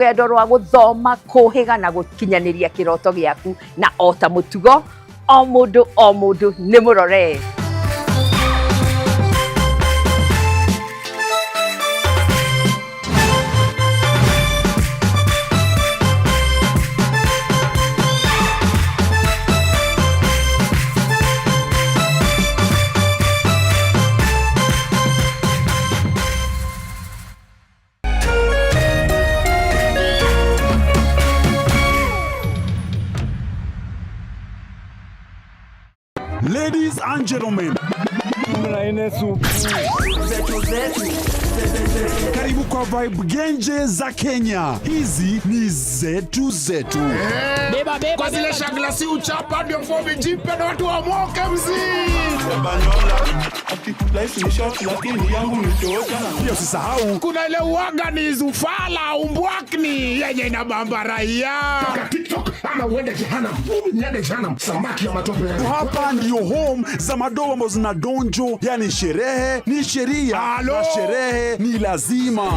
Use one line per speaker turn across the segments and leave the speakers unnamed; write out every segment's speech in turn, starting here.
Rũgendo rwa gũthoma, kũhĩga na gũkinyanĩria kĩroto gĩaku, na o ta mũtugo, o mũndũ o mũndũ nĩ mũrore.
Ladies and gentlemen, karibu kwa Vibe Genje za Kenya. Hizi ni zetu zetu.
Kwa zile shagla si uchapa ndio fomi jipe na watu wamoke mzii.
Pia usisahau
Kuna ile uwaga ni zufala umbwakni yenye inabamba raia.
TikTok ama uende jehanamu. Niende jehanamu, samaki ya matope.
Hapa ndio home za madogo ambazo zina donjo, yani sherehe ni sheria
Halo?
na sherehe ni lazima.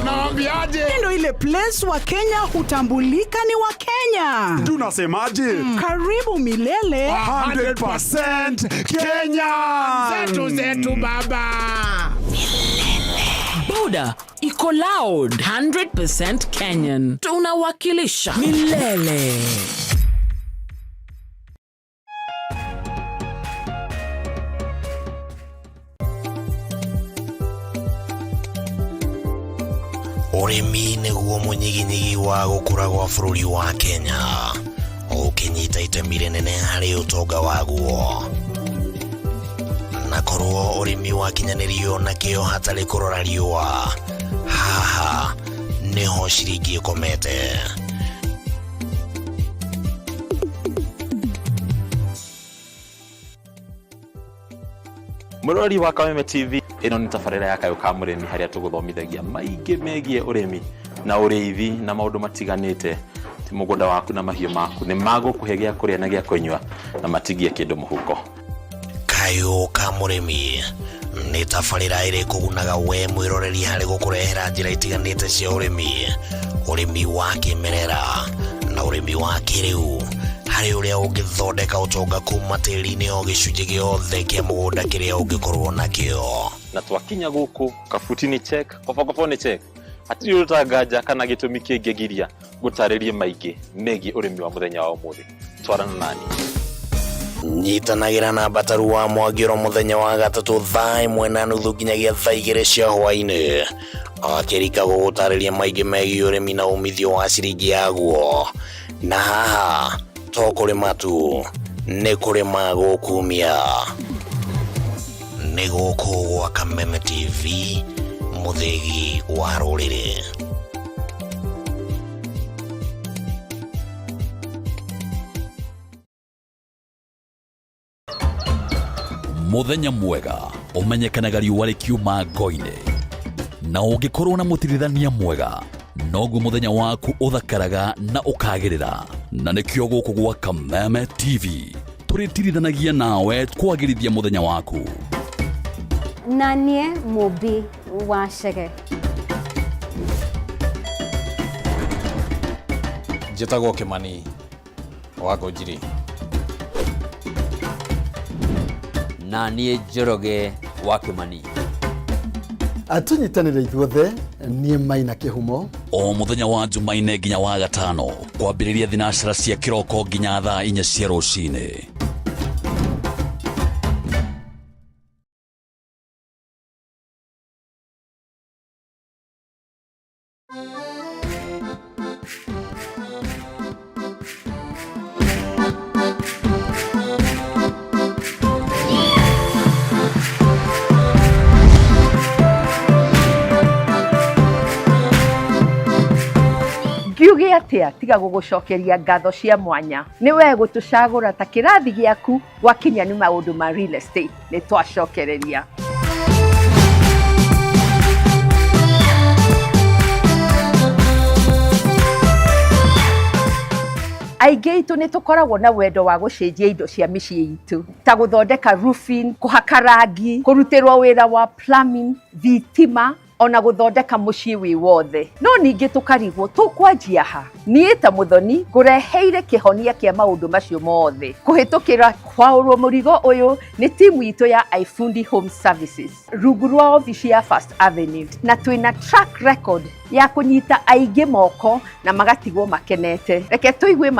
Nawambiaje?
Ndo ile place wa Kenya hutambulika ni wa Kenya.
Tunasemaje?
Karibu milele.
100% Kenya.
Zetu zetu baba.
Boda iko loud 100% Kenyan. Tunawakilisha milele.
Ũrĩmi nĩguo mũnyiginyigi wa gũkũra gwa bũrũri wa Kenya, ũkĩnyita itemi rĩnene harĩ ũtonga waguo. Na korwo ũrĩmi wakinyanĩrio na kĩo hatarĩ kũrora riũa, haha nĩho ciringi ĩkomete.
Mũrori wa Kameme TV, ĩno nĩ tabarĩra ya Kayũ ka Mũrĩmi, harĩa tũgũthomithagia maingĩ megiĩ ũrĩmi na ũrĩithi na maũndũ matiganĩte. Ti mũgũnda waku na mahiũ maku nĩ magũkũhe gĩa kũrĩa na gĩa kũnyua na matigie kĩndũ mũhuko.
Kayũ ka Mũrĩmi nĩ tabarĩra ĩrĩ kũgunaga we mwĩroreri harĩ gũkũrehera njĩra itiganĩte cia ũrĩmi, ũrĩmi wa kĩmerera na ũrĩmi wa kĩrĩu, harĩ ũrĩa ũngĩthondeka ũtonga kuma tĩri-inĩ o gĩcunjĩ gĩothe kĩa mũgũnda kĩrĩa ũngĩkorwo nakĩo.
Na twakinya gũkũ, kabuti nĩ check, kobokobo nĩ check, hatirĩ ũrũtanganja kana gĩtũmi kĩngĩgiria gũtarĩrie maingĩ megiĩ ũrĩmi wa mũthenya wa ũmũthĩ. Twarana nani.
Nyitanagĩra na Mbataru wa Mwangĩro mũthenya wa gatatũ thaa 1:30 nginyagia thaa 2 cia hwaĩ-inĩ, akĩrika gũgũtarĩria maingĩ megiĩ ũrĩmi na umithio wa ciringi yaguo. Na haha to kũrĩma tu, nĩ kũrĩma gũkumia. Nĩ gũkũ gwa Kameme TV, mũthĩgi wa rũrĩrĩ.
Mũthenya mwega ũmenyekanaga riũa rĩkiuma ngo-inĩ, na ũngĩkorwo na mũtirithania mwega noguo mũthenya waku ũthakaraga na ũkagĩrĩra. Na nĩkĩo gũkũ gwa Kameme TV tũrĩtirithanagia nawe kwagĩrithia mũthenya waku.
Na niĩ Mũmbi wa Chege.
Njĩtagwo Kĩmani wa Ngũnjiri.
Na niĩ Njoroge wa Kĩmani.
Tũnyitanĩre ithuothe, niĩ Maina Kĩhumo.
O mũthenya wa Jumaine nginya wa gatano, kwambĩrĩria thinacara cia kĩroko nginya thaa 4 cia rũcinĩ.
Ngiuge atĩa tiga gũgũcokeria ngatho cia mwanya nĩ we gũtũcagũra ta kĩrathi gĩaku gwakinya nĩ maũndũ ma real estate. Nĩ twacokereria. Aingĩ aitũ nĩ tũkoragwo na wendo wa gũcenjia indo cia mĩciĩ itũ, ta gũthondeka roofing, kũhaka rangi, kũrutĩrwo wĩra wa plumbing, thitima. Ona gũthondeka mũciĩ wĩ wothe. No ningĩ tũkarigwo tũkwanjia ha. Niĩ ta Mũthoni ngũreheire kĩhonia kĩa maũndũ macio mothe kũhĩtũkĩra kwaũrwo mũrigo ũyũ nĩ timu itũ ya iFundi Home Services rungu rwa obici ya First Avenue, na twĩna track record ya kũnyita aingĩ moko na magatigwo makenete. Reke tũigue.